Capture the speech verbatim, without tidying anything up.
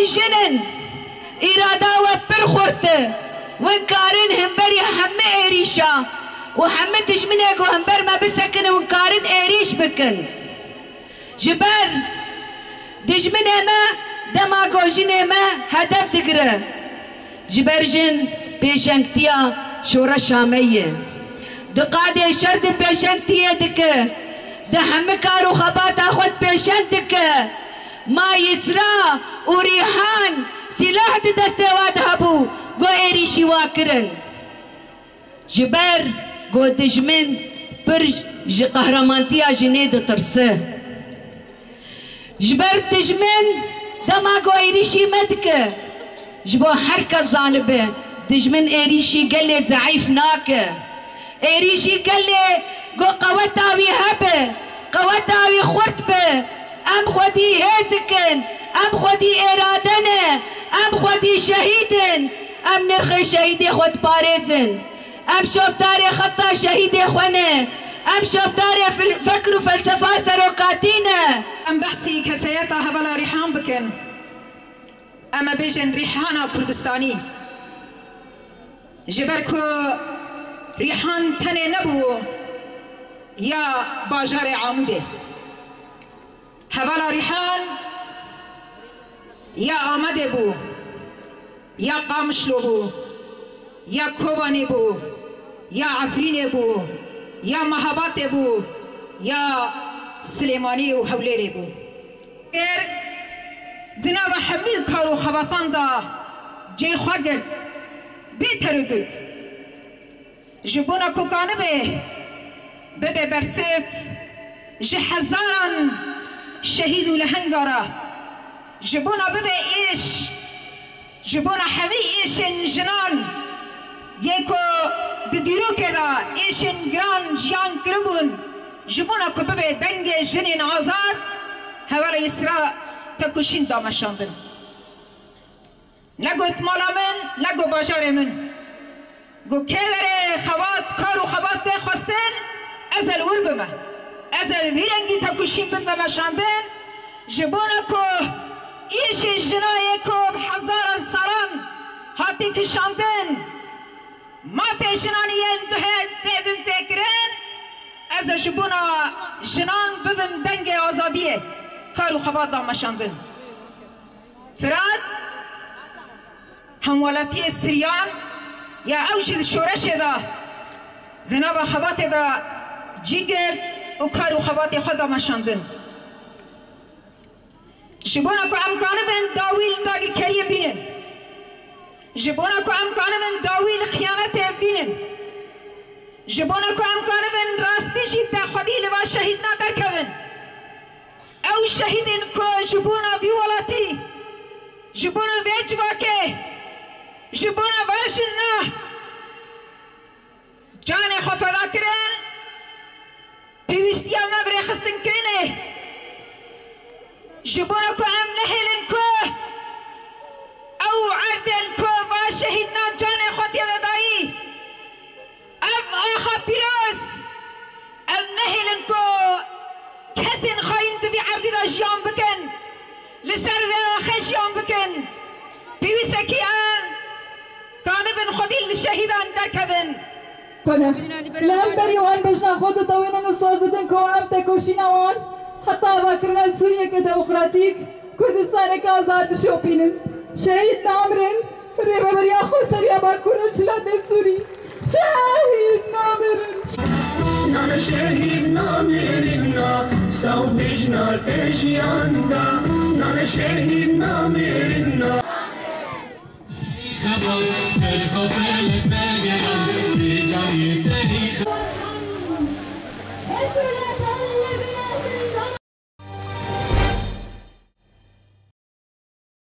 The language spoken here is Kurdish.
Jin in, îrada we pir xurt e. Win karin hemberî hemî êrîşa û hemî dijminê ku hember me bisekinin, win karin êrîş bikin. Ji ber dijminê me dema ku jinê me hedef digire. Ji ber jin pêşengtiya şoreşa me ye. Di qadê şer di pêşengtiyê dike, di hemî kar û xebata xwe di pêşeng dike. Ma Yisra û Rîhan sîlah di destê we de hebû, ku êrîşî wa kirin. Ji ber ku dijmin pir ji qehremantiya jinê ditirse. Ji ber dijmin dema ku êrîşî me dike, ji bo her kes zanibe, dijmin êrîşî gelê zeîf nake. Êrîşî gelê ku qeweta wî hebe, qeweta wî xurt be. Em xwedî hêz dikin, em xwedî êrade ne, em xwedî şehîd in, em nirxê şehîdê xwe diparêzin. Em şopdarê xeta şehîdê xwe ne. Em şopdarê fil-, fekr û felsefa serokatî ne. Em behsî keseyeta hevala Rîhan bikin. Em ê bêjin Rîhana Kurdistanî. Ji ber ku Rîhan tenê nebû ya bajarê Amûdê. Hevala Rîhan ya Amedê bû, ya Qamişlo bû, ya Kobanê bû, ya Efrînê bû, ya Mehabatê bû, ya Silêmanî û Hewlêrê bû. Êr di nava hemî kar û xebatan de cê xwe girt, bê teredût. Ji bona ku kanibe bibe bersiv ji hezaran şehîd û lehenga re, ji bona bibe êş, ji bona hemî êşên jinan yê ku di dîrokê de êşên giran jiyan kiribûn, ji bona ku bibe dengê jinên azad, hevala Yisra tekoşîn da meşandin. Ne got mala min, ne got bajarê min. Got kê derê xebat, kar û xebat tê xwestin, ez ê li wir bime. Ez ê vî rengî tekoşîn bidime meşandin, ji bona ku îşê jina yê ku bi hezaran salan hatî kişandin, mafê jinan yên duhe tê binpêkirin, ez ê ji bona jinan bibim dengê azadiyê, kar û xebat da meşandin. Firat, hemwelatiyê Siryan ya ew jî di şoreşê de, di nava xebatê de cî girt û kar û xebatê xwe da meşandin. Ji bona ku em kanibin dawî li dagirkeriyê bînin. Ji bona ku em kanibin dawî li xiyanetê bînin. Ji bona ku em kanibin rastî jî te xwedî li va şehîdna derkevin. Ew şehîdên ku ji bona vî welatî, ji bona vê civakê, ji bona va jina canê xwe feda kirin, pêwîstiya me bi rêxistin kirinê. Ji bona ku em nehêlin ku ew erdên ku va şehîdna canê xwe tê de dayî, ev axa pîroz, em nehêlin ku kesên xayîn di vî erdî de jiyan bikin, li ser vê axê jiyan bikin. Pêwîstekî em kanibin xwedî li şehîdan derkevin. Kone. Li hemberî wan bejna xwe didewînin û soz didin ku em tekoşîna wan heta avakirina Sûriyeke demokratîk, Kurdistaneke azad dişopînin. Şehîd namirin, rêveberiya xweseriya Bakur Rojhilatê Sûrî. Şehîd namirin. Nane şehîd namirin na, saw bijnar te jiyan da. Nane şehîd namirin na.